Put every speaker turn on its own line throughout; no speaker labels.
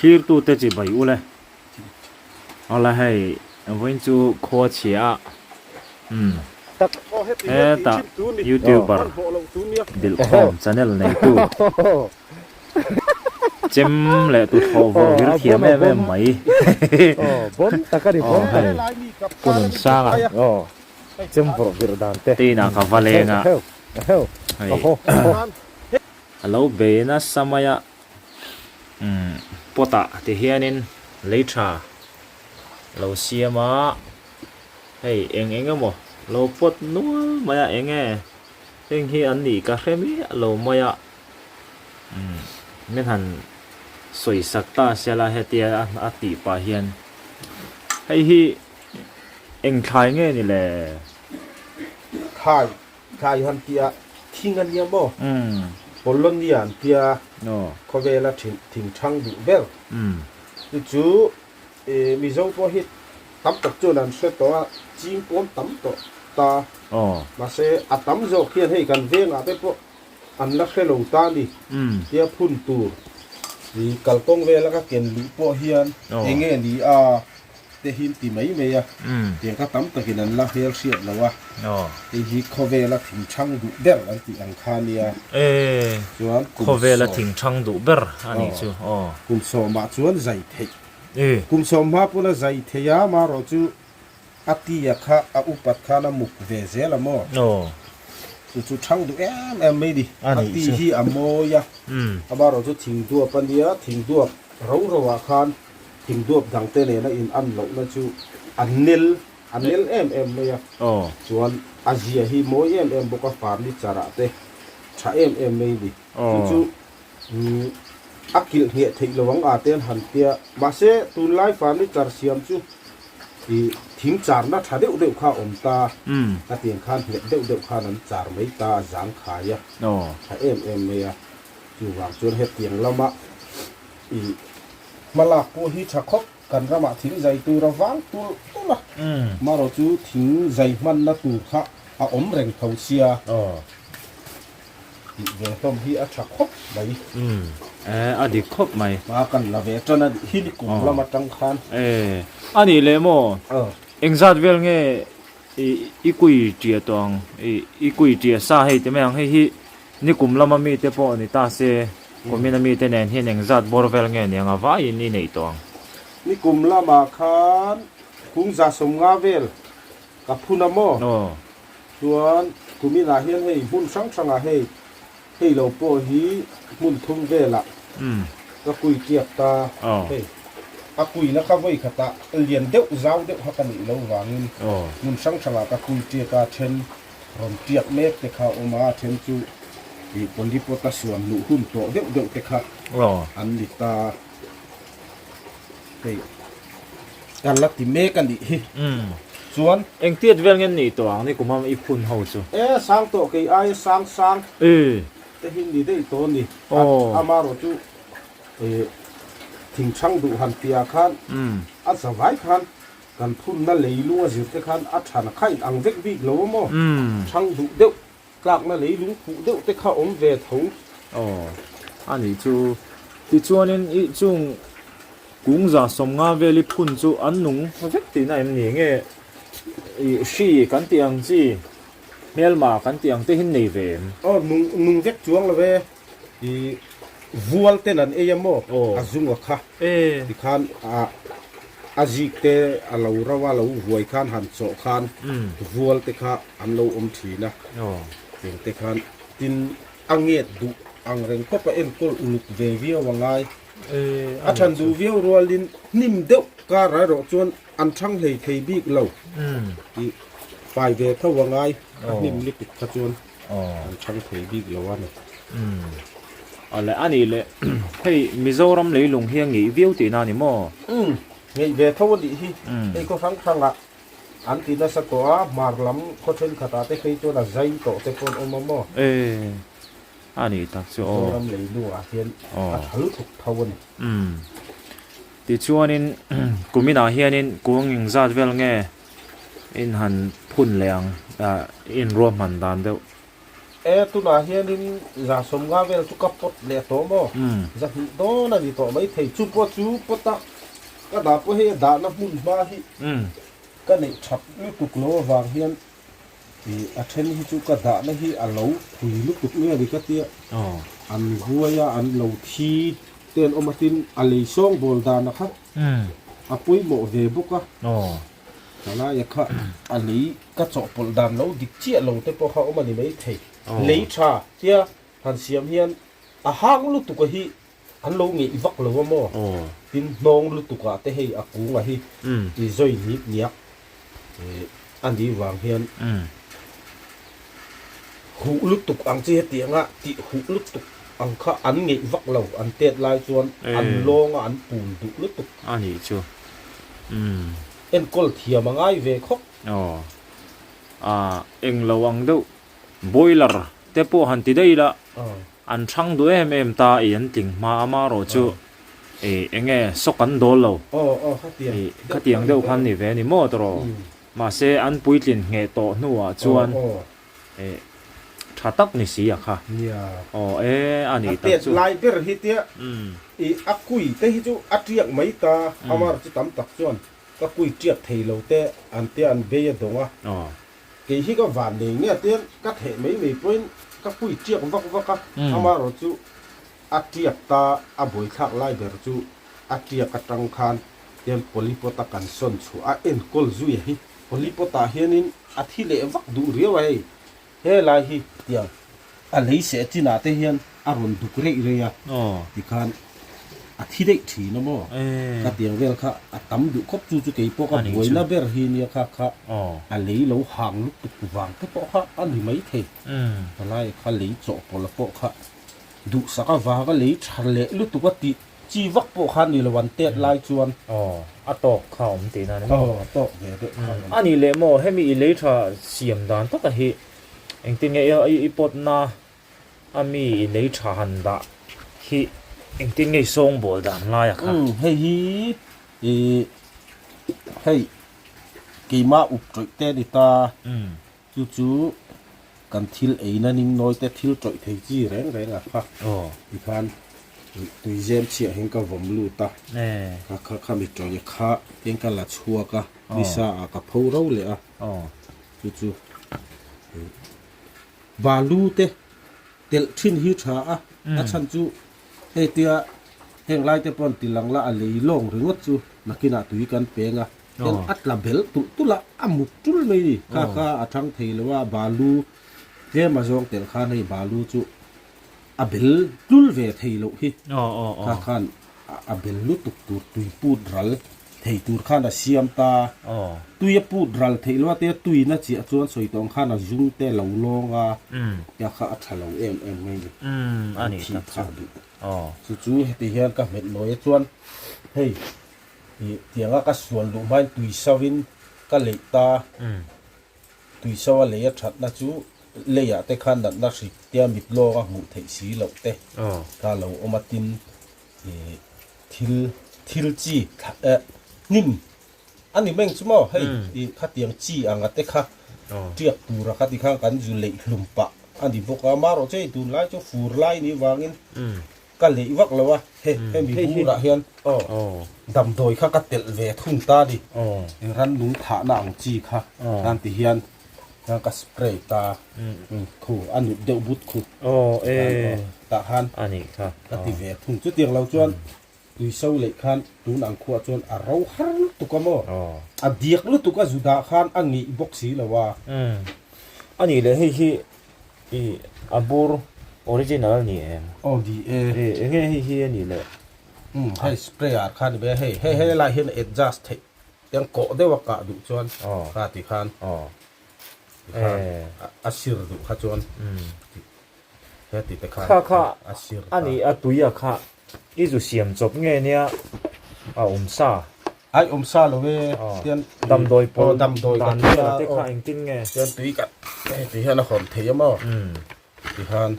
Thlirtute chibai ule. Awle hei vawiin chu khua chhia a umm hetah youtuber Bilhkhawm channel neitu chem leh tuthlawh vawrh vir thiam em em mai aw hei Pu Nunsanga te inah ka va leng a hei a lo bei nasa mai a. Umm pot ah ti hianin lei tha lo siam a hei eng eng emaw lo pot nual mai a eng nge heng hi an nih ka hre miah lo mai a umm min han sawi sak ta sela hetia a tih pah hian hei hi eng thlai nge ni le?
Thlai Thlai han tia thing a nia maw? Polonia an tia khawvela thing thang duh ber. Chu chu Mizo pawh hi tam tak chuan an hre tawh a, ching pawn tam tawh ta. Mahse a tam zawk hian hei kan vengah te pawh an la hre lo ta a ni. Tia phun tur kalkawng vela ka ken luh pawh hian enge ni a? Te hi ti mai mai a, tiang kha tam takin an la hmel hriat lo a, hei hi khawvela thing thang duh ber an tih ang kha nia, chuan kum
Khawvela thing thang duh ber a nih chu aw.
Kum sawmah chuan zai theih, kum sawm hma pawn a zai thei a, marawh chu a tia kha a upat khan a muk ve zel a maw? Chu chu thang duh em em mai ni, a ti hi a mawi a, amarawh chu thing duap a nia, thing duap ro ro ah khan Thing duap dangte nena in an lohna chu a nel, a nel em em mai a. Chuan a zia hi mawi em em bawk a, furniture ah te tha em em mai a ni. Chu chu a kilh ngheh theih lo ang a te an han tia. Mahse tunlai furniture siam chu ih thing charna tha deuh deuh kha a awm ta. A tiang khan nghet deuh deuh khan an char mai ta, a zang khai a, tha em em mai a. Chuvang chuan hetiang lama ih Hmalak pawh hi tha khawp, kan ramah thing zai tur a vang tulh tulh a, marawh chu thing zai hmanna tur kha a awm reng tho sia tih ve hlawm hi a tha khawp mai.
Umm e a dik khawp mai.
Hma kan la ve tan a nih hi ni kum lam atang khan.
E a nih leh maw? Engzat vel nge i i kui tia tawh ang i i kui tia sa hei ti mai ang hei hi Nikum lama mite pawh ni ta se, kumin a mite nen hian engzat bawr vel nge ni anga vaiin i neih tawh ang?
Nikum lamah khan kungza sawmnga vel ka phun a maw? Chuan kuminah hian hei hmun hrang hrangah hei hei lo pawh hi hmun thum velah ka kui tiak ta hei. A kuina kha vawi khatah lian deuh zau deuh kha ka nih lo vangin hmun hrang hrangah ka kui tiak a then Rawn tiak mek te kha a awm a, a then chu ih Polipot a suan luh hun tawh deuh deuh te kha an ni ta. Hei kan la ti mek a nih hi. Chuan.
Engtiat vel nge nih tawh ang ni kum am i phun ho chu?
E sang tawh kei aia sang sang te hi ni daih tawh a ni. Amarawh chu ih thing chhang duh han piah khan a za vai khan Kan phunna leilung a zir te khan a than kha in ang vek bik lo a maw? Thang duh deuh, tlakna leilung khuh deuh te kha awm ve tho.
Aw, a nih chu. Tichuanin i chung kungza sawmnga vel i phun chu an nung vek tihna em ni? Nge i hri kan tih ang chi, hmelma kan tih ang te hi nei ve em?
Aw, nung nung vek chuang lo e. I vual ten an ei a maw? A zung a kha. Tikhan a a zik te a lo rau a lo vuai khan han chawh khan vual te kha an lo awm thin a. Tiang te khan tin a nget duh ang reng khawp a enkawl uluk ve viau a ngai. A than duh viau rualin hnim deuh kar erawh chuan an thang hlei thei bik lo. I fai ve tho a ngai a hnim lutuk kha chuan. An chhang thei bik lo a ni.
Umm. Awle a nih leh hei Mizoram leilung hi a ngeih viau tihna a ni maw?
Umm. Ngeih ve tho a nih hi. Hei khaw hrang hrangah an ti nasa tawh a, hmar lam khaw thenkhatah te phei chuan a zai tawh te pawh an awm a maw?
E. A nih tak chu aw.
Mizoram leilungah hian a tha lutuk tho a ni.
Umm. Tichuanin kuminah hianin kung engzat vel nge? In han phun leh ang, in ruahman dan deuh.
E, tunah hianin 150 vel chu ka pawt leh tawh maw? 200 dawn a ni tawh maithei. Chu pawh chu pawt a ka dah pawh hei a dahna hmun hma hi ka neih that lutuk lo avang hian ih a then hi chu ka dahna hi a lo phui lutuk mai a ni ka tia. An vuai a, an lo thi te an awm a tin a lei sawngbawl dana kha a pawimawh ve bawk a. Helaia kha a lei ka chawhpawlh dan lo dik chiah lo te pawh kha awm a ni mai thei. Lei tha tia han siam hian a hang lutuk a hi an lo ngeih vak lo a maw? Tin hnawng lutuk ah te hei a kung a hi i zawi nip niak a nih vang hian huh lutuk ang chi hetianga tih huh lutuk ang kha an ngeih vak lo an tet lai chuan an lawng a an pul duh lutuk.
A nih chu. Umm.
Enkawl thiam a ngai ve khawp.
Aw. Ah, eng lo ang deuh. Boiler te pawh han ti daih la. An thang duh em em ta i an tling hma a marawh chu i eng nge sawk an dawl lo.
Aw aw khatiang.
I khatiang deuh khan ni ve a ni maw tawh. Mahse an puitlin ngheh tawh hnuah chuan i tha tak ni si a kha.
Nia.
Aw e a nih
tak
chu.
A tet lai ber hi tia i a kui te hi chu a tiak mai ta amar chu tam tak chuan ka kui tiak thei lo te an tia an bei a dawng a. Kei hi ka van nei nge tia ka theh mai mai pawhin ka kui tiak vak vak a amarawh chu a tiak ta a buaithlak lai ber chu a tiak atang khan tian polypot a kan sawn chhuah a enkawl zui a hi. Polypot ah hianin a thi leh vak duh riau a hei. He lai hi tiang a lei seh chinah te hian a rawn duk reih reih a, tikhan a thi daih thin a maw? Ka tiang vel kha a tam duh khawp chu chu kei pawh ka buaina ber hi nia kha kha a lei lo hang lutuk vang te pawh kha a ni maithei. Helai kha lei chawhpawlh pawh kha duhsak avanga lei tha leh lutuk a tih Chi vak pawh kha ni lo an tet lai chuan.
Aw, a tawk kha awm tihna a ni maw?
Aw, a tawk ve deuh kha awm.
A nih leh maw, hemi i lei tha siam dan taka hi engtin nge i pawtna a mi i lei tha han dah hi engtin nge i sawngbawl dan lai a kha?
Umm, hei hi i hei keimah up tawih te a ni ta. Chu chu kan thil eina ning nawi te thil tawih thei chi reng reng a kha tikhan tui zem chhiah hian ka vawm lut a kha kha kha mi tawih kha tiang ka la chhuak a nisa ah ka pho ro leh a chu chu balu te telh thin hi tha a a chhan chu hei tia heng lai te pawh an ti lang la a lei lawng ringawt chu nakinah tui kan peng a. Hian a tla belh tulh tulh a, a muk tul mai a ni. Kha kha a thang thei lo a, balu tlem a zawng telh khan hei balu chu a bel tul ve thei loh hi. Kha khan a bel lutuk tur tui put ral thei tur khan a siam ta. Tui a put ral theih lo a tia tuina chiah chuan sawi tawng khan a zung te lo lawng a, tia kha a tha lo em em mai a ni. An thih phah duh. Chu chu heti hian ka hmet nawi a chuan hei Ih tianga ka sual duh hmain tui sauhin ka leih ta. Tui sau a lei a thatna chu leiah te khan natna hrik tia mit lawng a hmuh theih si loh te kha lo awm a tin ih thil thil chi eh hnim a ni meng chu maw hei ih khatiang chi anga te kha tiak tura kha tikhan kan zu leih hlum pah a ni bawk a amaherawhchu hei tunlai chu fur lai ni vangin Ka leih vak lo a, he hemi burah hian aw damdawi kha ka telh ve thung ta a ni. Rannung thahna ang chi kha khan ti hian ka spray ta khu a nut deuh but khu tah khan ka ti ve thung. Chutiang lo chuan tuiso leih khan tun ang khuah chuan a ro har lutuk a maw? A diak lutuk a zu dah khan a ngeih bawk si lo a.
A nih leh hei hi I a bur original a ni em?
Aw ni e.
E enge hei hi a nih leh?
Umm hei spray ah khan ni mai a hei hei hei lai hian adjust theih tiang kawh deuh a kah duh chuan kha ti khan ti khan a sir duh kha chuan he ti te khan
kha kha
a sir
a nih a tui a kha i zu siam chawp nge nia a awm sa.
Ai awm sa lo e tian
damdawi pawl
damdawi
dan vel te kha engtin nge
tian tui ka hei ti hian a hawn thei a maw ti khan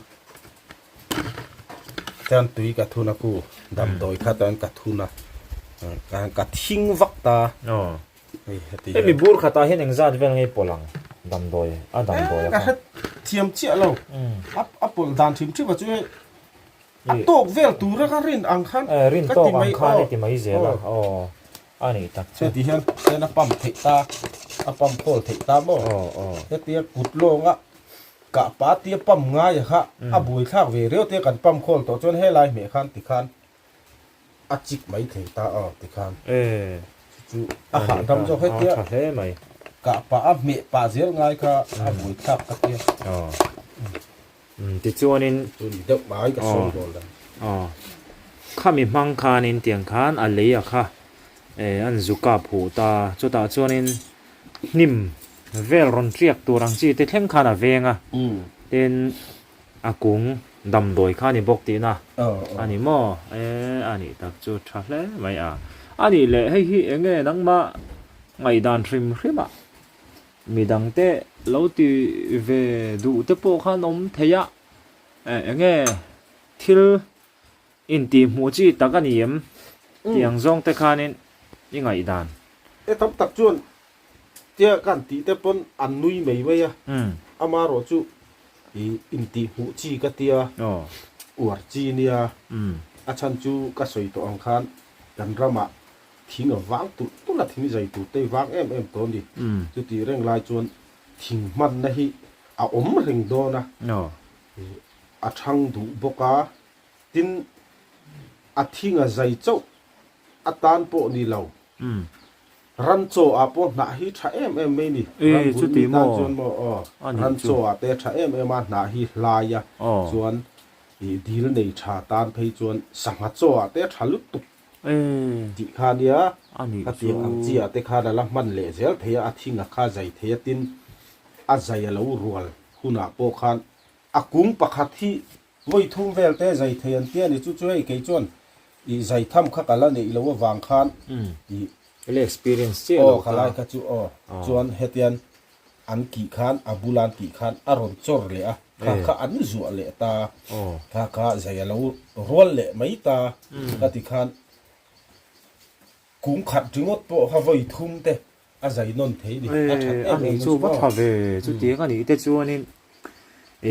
tian tui ka thun a ku damdawi kha chuan ka thun a ka thing vak ta hei heti
hemi bur khatah hian engzat vel nge pawlh ang damdawi a damdawi a kha.
thiam chiah lo. A a pawlh dan hrim hrim a chu hei a tawk vel tura ka rin ang khan
rin tawk ang khan i ti mai zel a aw a nih tak chu.
Heti hian hian a pump theih ta a pump khawl theih ta maw hetia kut lawnga kah pa tia pump ngai a kha a buaithlak ve riau tia kan pump khawl tawh chuan helai hmeh khan tikhan a chik mai thei ta aw tikhan chu chu a hahdam zawk hetia
tha hle mai
kah pah a hmeh pah zel ngai kha a buaithlak ka tia
tichuanin
chu ni deuh mai ka sawi dawn lo
aw khami hmang khanin tiang khan a lei a kha an zu kap huh ta chutah chuanin hnim vel rawn tiak tur ang chi te thleng khan a veng a tin A kung damdawi kha a ni bawk tihna a ni maw? E, a nih tak chu tha hle mai a. A nih leh hei hi eng nge nangmah ngaihdan hrim hrim ah midangte lo ti ve duh te pawh khan awm thei a, e, eng nge thil intihhmuh chi tak a ni em tih ang zawng te khanin i ngaihdan.
E tam tak chuan Tia kan tih te pawn an nui mai mai a, amarawh chu i intih hmuh chi ka tia, uar chi nia, a chhan chu ka sawi tawh ang khan kan ramah thing a vang tulh tulh a, thing zai tur te vang em em tawh a ni. Chutih reng lai chuan thing hmanna hi a awm reng dawn a, a thang duh bawk a, tin a thing a zai chauh atan pawh ni lo. Ran chaw ah pawh hnah hi tha em em mai ni. Ran bul mi tan chuan maw aw ran chaw ah te tha em em a hnah hi hlai a chuan ih dil nei tha tan phei chuan sangha chaw ah te tha lutuk tih kha nia khatiang ang chi ah te khan a la hman leh zel thei a a thing a kha zai thei a tin a zai a lo rual hunah pawh khan a kung pakhat hi vawi thum vel te zai thei an tia ni chu chu hei kei chuan Ih zai tham kha ka la neih lo avang khan ih.
I la experience chiah lo
ta. Aw ka lai kha chu aw. Chuan hetian an kih khan a bula an kih khan a rawn chawr leh a, kha kha an zuah leh ta, kha kha zai a lo rual leh mai ta ka ti khan kung khat ringawt pawh kha vawi thum te a zai nawn thei ni. A that em em
chu va tha ve chutiang a nih te chuanin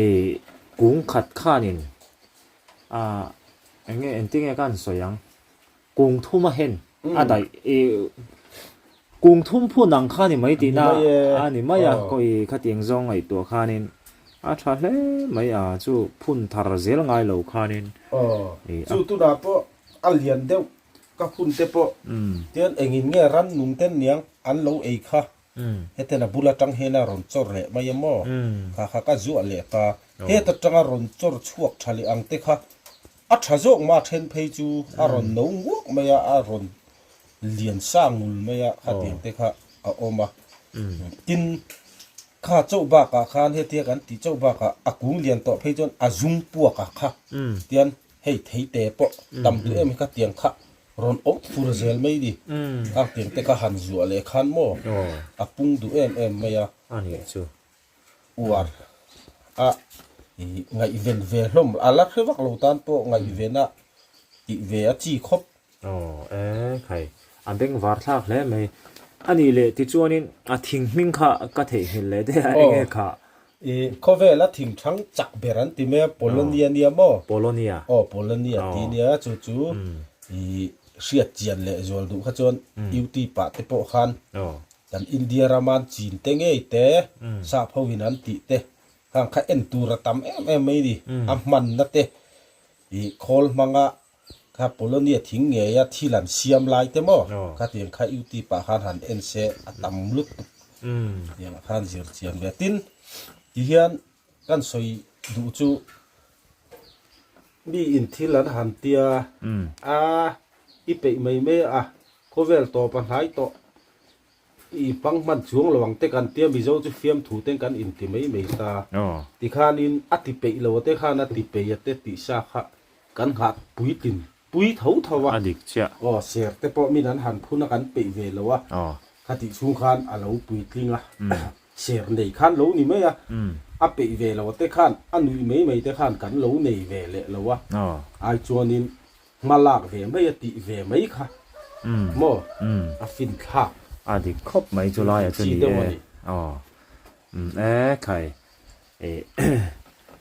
ih kung khat khanin Ah, eng nge engtin nge ka han sawi ang? Kung thum a hen a daih ih kung thum phun ang kha ni mai tihna a ni mai a, kawi khatiang zawng ngaihtuah khanin a tha hle mai a, chu phun thar zel ngai lo khanin.
Aw, chu tunah pawh a lian deuh ka phun te pawh tian engin nge rannung ten niang an lo ei kha Heten a bul atang hian a rawn chawr leh mai a maw? Kha kha ka zuah leh ta. Het atanga rawn chawr chhuak tha leh ang te kha a tha zawk ma then phei chu a rawn no nguak mai a, a rawn lian sa ngul mai a khatiang te kha a awm a. Tin, kha chauh bakah khan hetia kan tih chauh bakah a kung lian tawh phei chuan a zung puak a kha tian hei theite pawh tam duh em hi khatiang kha Rawn awm fur zel mai ni. Kang tiang te ka han zuah leh khan maw a pung duh em em mai a.
A nih chu.
Uar a ngaihven ve hlawm a la hre vak lo tan pawh ngaihven a tih ve a chi khawp.
Aw e khai a bengvar thlak hle mai. A nih leh tichuanin a thing hming kha ka theihnghilh leh daih a enge kha.
I khawvel a thing thang chak ber an ti mai a, Polonia nia maw?
Polonia.
Aw, Polonia ti nia, chu chu i hriat chian leh zual duh kha chuan YouTube ah te pawh khan kan India rama an chin te ngei te, sap ho in an tih te khang kha en tur a tam em em mai ni, a hmanna te i khawl hmanga Kha Polonia thing ngeia thil an siam lai te maw? Khatiang kha YouTube ah khan han en se a tam lutuk tiang ah khan zir chian ve. Tin, tihian kan sawi duh chu mi in thil an han tia a i peih mai mai a, khawvel tawp a hnai tawh I pang hman chuang lo ang te kan tia Mizo chu fiamthu ten kan inti mai mai ta. Tikhanin a ti peih lo te khan a ti peih a te tih sa kha kan nghah puitlin pui tho tho a.
A dik chiah.
Aw ser te pawh min an han phun a kan peih ve lo a. Kha tih chhung khan a lo puitling a. Ser nei khan lo ni mai a. A peih ve lo te khan a nuih mai mai te khan kan lo nei ve leh lo a. Ai chuanin Hma lak ve mai a tih ve mai kha maw a fin thlak.
A dik khawp mai chu lai a chu ni e. Aw e khai. Eh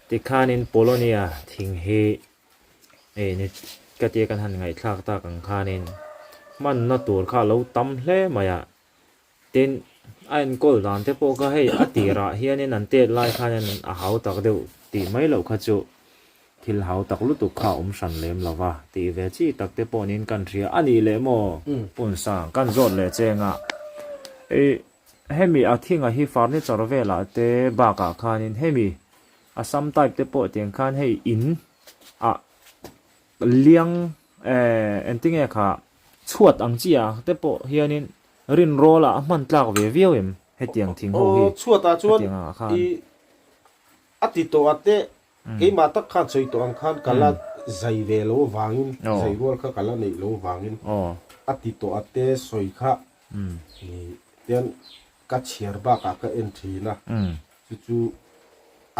tikhanin Polonia thing hi eh ni ka tia kan han ngaihthlak tak ang khanin hmanna tur kha a lo tam hle mai a. Tin, a enkawl dan te pawh kha hei a tirah hianin an tet lai khanin a hau tak deuh tih mai loh kha chu thil hau tak lutuk kha a awm hran lem lo va tih ve chi tak te pawh niin kan hria a nih leh maw Punsang kan zawt leh cheng a ih hemi a thinga hi furniture velah te bakah khanin hemi a sam type te pawh tiang khan hei in ah liang eh engtinge kha chhuat ang chi ah te pawh hianin rinrawl ah a hman tlak ve viau em hetiang thing ho hi
Aw chhuat ah chuan
hetiang ah khan.
I a ti tawh ah te keimah tak khan sawi tawh ang khan ka la zai ve lo vangin zai rual kha ka la neih lo vangin a ti tawh ah te sawi kha i tian ka chhiar bakah ka en thin a chu chu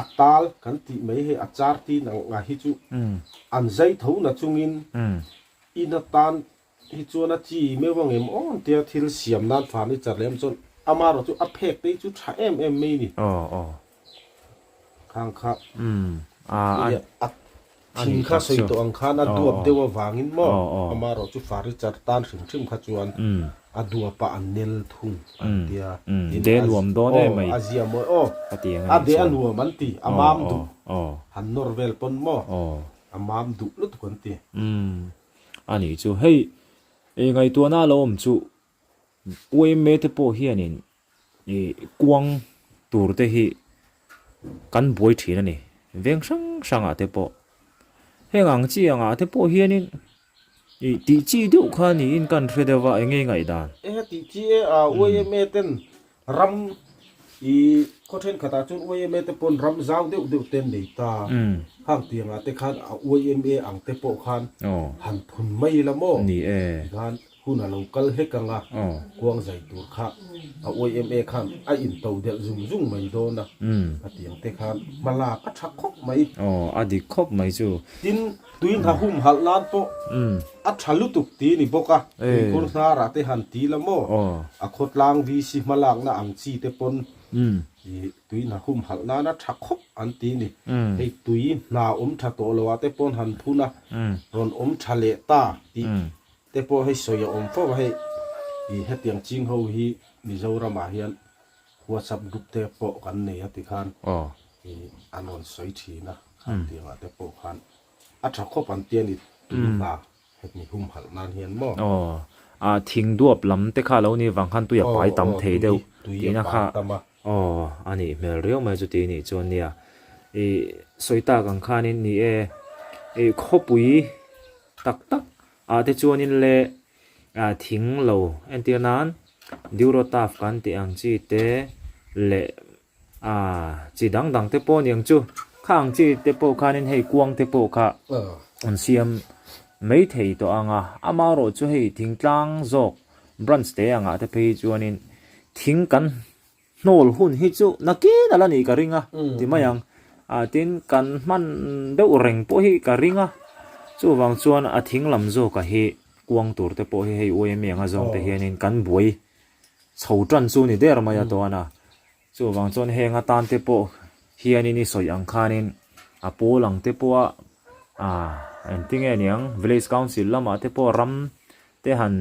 a tal kan tih mai hei a char tin ang ah hi chu an zai tho na chungin In atan hi chuan a chi meuh ang em aw tia thil siam nan furniture leh em chuan amaherawh chu a phek te hi chu tha em em mai ni. Khang kha a thing kha sawi tawh ang khan a duap deuh avangin maw amaherawh chu furniture tan hrim hrim kha chuan a duapah a nel thung an tia. A zia mawi aw a de a nuam an ti a mam duh han nawr vel pawn maw. A mam duh lutuk an ti.
Umm a nih chu. Hei i ngaihtuahna a lo awm chu UMA te pawh hianin i kuang tur te hi kan buai thin a ni. Veng hrang hrangah te pawh. Heng ang chi angah te pawh hianin i tih chi deuh kha niin kan hre deuh a, eng nge ngaihdan?
E tih chi e a UMA ten Ram i khaw thenkhatah chuan YMA te pawn ram zau deuh deuh te an nei ta. Khang tiangah te khan a YMA ang te pawh khan han phun mai ila maw? Tikhan hun a lo kal hlek ang a, kuang zai tur kha a YMA khan a into delh zung zung mai dawn a, a tiang te khan hma lak a tha khawp mai.
Aw, a dik khawp mai chu.
Tin, tui hna humhalh nan pawh a tha lutuk ti ni bawk a, tuikhur hnarah te han ti la maw? A khawtlang VC hmalakna ang chi te pawn i tui hna humhalh nan a tha khawp an ti ni. Hei tui hna awm tha tawh lo ah te pawn han phun a, rawn awm tha leh ta tih te pawh hei sawi a awm fo a, hei i hetiang ching ho hi Mizoram ah hian WhatsApp group te pawh kan nei a tikhan i an rawn sawi thin a, khan tiangah te pawh khan a tha khawp an ti a ni tui hna Hemi humhalh nan hian maw?
Aw, a thing duap lam te kha lo ni vang khan tui a pai tam thei deuh tihna kha aw a nih hmel riau mai chuti nih chuan nia. I sawi tak ang khanin ni e, i khawpui tak tak ah te chuanin le thing lo entir nan Durotaf kan tih ang chi te leh Aaa chi dang dang te pawh aniang chu khang chi te pawh khanin hei kuang te pawh kha an siam mai thei tawh ang a amaherawh chu hei thingtlang zawk branch te angah te phei chuanin thing kan hnawl hun hi chu nakin ala nih ka ring a ti mai ang ah tin kan hman deuh reng pawh hi ka ring a chuvang chuan a thing lam zawkah hi kuang tur te pawh hi hei UMA anga zawng te hianin kan buai chho tan chu ni der mai a tawn a. Chuvang chuan heng atan te pawh hianin i sawi ang khanin a pawl ang te pawha ah engtinge niang village council lamah te pawh ram te han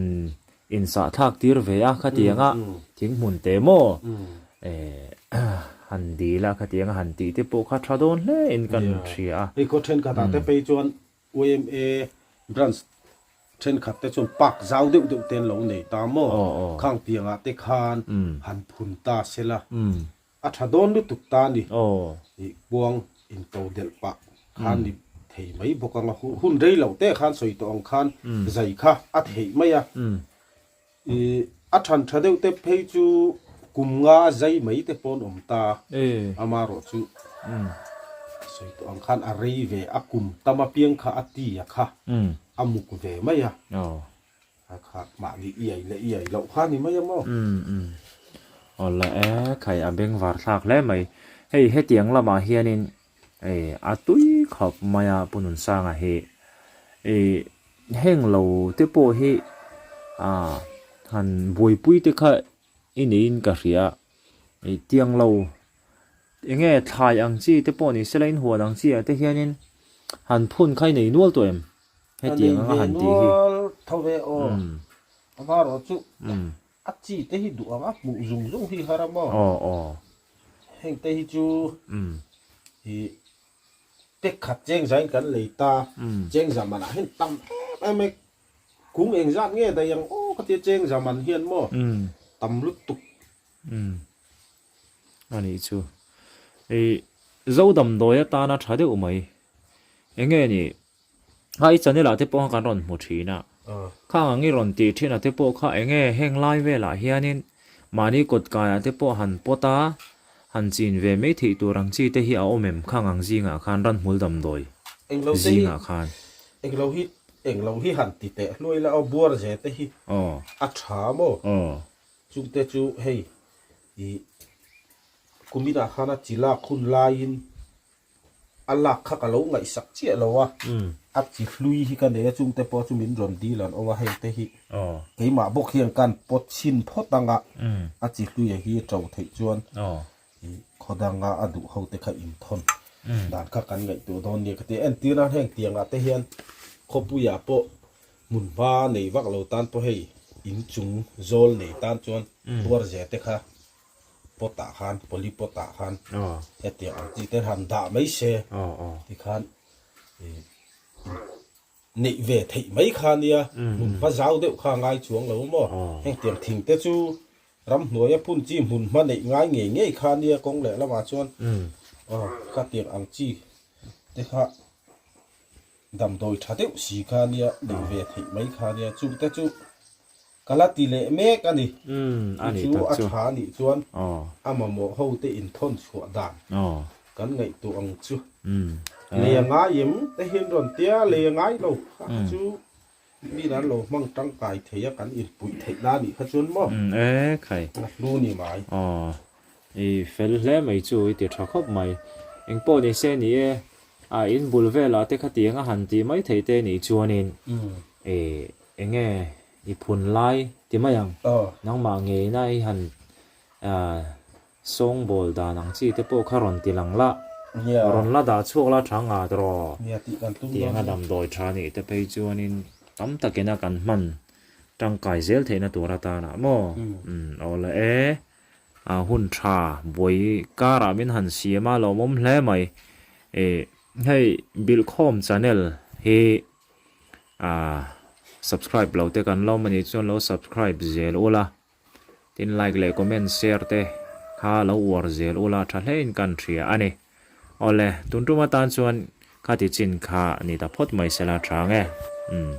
insah thlak tir ve a khatianga thinghmun te maw eh han dil a khatianga han tih te pawh kha tha dawn hle in kan hria a.
Hei khaw thenkhatah te phei chuan YMA branch thenkhat te chuan park zau deuh deuh te an lo nei ta maw? Khang tiangah te khan han phun ta se la, a tha dawn lutuk ta ni. Ih kuang into delh pah khan ni thei mai bawk ang a, hun rei loh te khan sawi tawh ang khan zai kha a theih mai a. Ih a than tha deuh te phei chu kum nga a zai mai te pawh an awm ta amaherawh chu sawi tawh ang khan a rei ve a kum tam apiang kha a ti a kha a muk ve mai a a kha mahni iai leh iai loh kha ni mai a maw.
Awle e khai a bengvar thlak hle mai hei hetiang lamah hianin a tui khawp mai a Pu Nunsanga hi ih Heng lo te pawh hi ah han buaipui te kha i niin ka hria ih tiang lo Enge thlai ang chi te pawh ni sela in huan ang chi ah te hianin han phun kha i nei nual tawh em? Hetiang anga han tih hi.
Nual tho ve aw. Amaherawh chu a chi te hi duh ang a hmuh zung zung hi har a maw?
Aw aw.
Heng te hi chu i tek khat cheng zain kan lei ta, cheng za manah hian tam em em e. Kung engzat nge daih ang aw ka tia cheng za man hian maw tam lutuk.
A nih chu. Ei Zo damdawi atana tha deuh mai. Enge ni a i channel ah te pawh kha kan rawn hmu thin a. Khang ang i rawn tih thin ah te pawh kha enge heng lai velah hianin mahni kawt kaiah te pawh han pawt a, han chin ve mai theih tur ang chi te hi a awm em khang ang zingah khan ranhmul damdawi zingah khan.
Englo hi englo hi han ti teh hluai la aw buar ze te hi a tha maw? Chungte chu hei ih kuminah khan a chi lak hun laiin a lak kha ka lo ngaihsak chiah lo a, a chi hlui hi ka nei a chungte pawh chu min rawn dil an awm a hei te hi keimah bawk hian kan pawt chhin phawt ang a, a chi hluia hi a to theih chuan ih khaw danga a duh ho te kha inthawn dan kha kan ngaihtuah dawn nia ka ti a, entir nan heng tiangah te hian khawpuiah pawh Hmun hma nei vak lo tan pawh hei in chung zawl nei tan chuan buar ze te kha pot ah khan poly pot ah khan hetiang ang chi te han dah mai se tikhan neih ve theih mai kha nia hmun hma zau deuh kha a ngai chuang lo maw hengtiang thing te chu ramhnuaia phun chi hmun hma neih ngai ngei ngei kha nia kawng leh lamah chuan aw khatiang ang chi te kha. Damdawi tha deuh si kha nia, neih ve theih mai kha nia, chungte chu ka la ti leh mek a ni. Chu chu a tha anih chuan a mamawh ho te inthawn chhuah dan kan ngaihtuah ang chu. Lei a ngai em te hian rawn tia, lei a ngai lo kha chu min an lo hmang tangkai thei a, kan inpuih theih na anih kha chuan maw a hlu ni mai.
I fel hle mai chu i ti tha khawp mai. Engpawh ni se ni e, A in bul velah te khatiang a han tih mai theih te nih chuanin e enge i phun lai ti mai ang. Nangmah ngeina i han sawngbawl dan ang chi te pawh kha rawn ti lang la, rawn la dah chhuak la tha ngat rawh. Tiang a damdawi tha nih te phei chuanin tam takina kan hman tangkai zel theihna tur atana maw? Aw la e. A hun tha buai karah min han siam a lawmawm hle mai. Ih hei Bilhkhawm channel hi ah subscribe lo te kan lawm a nih chuan lo subscribe zel ula tin like leh comment share te kha lo uar zel ula tha hlein kan hria a ni. Awle tun tum atan chuan khati chin kha ni ta phawt mai sela tha nge. Umm.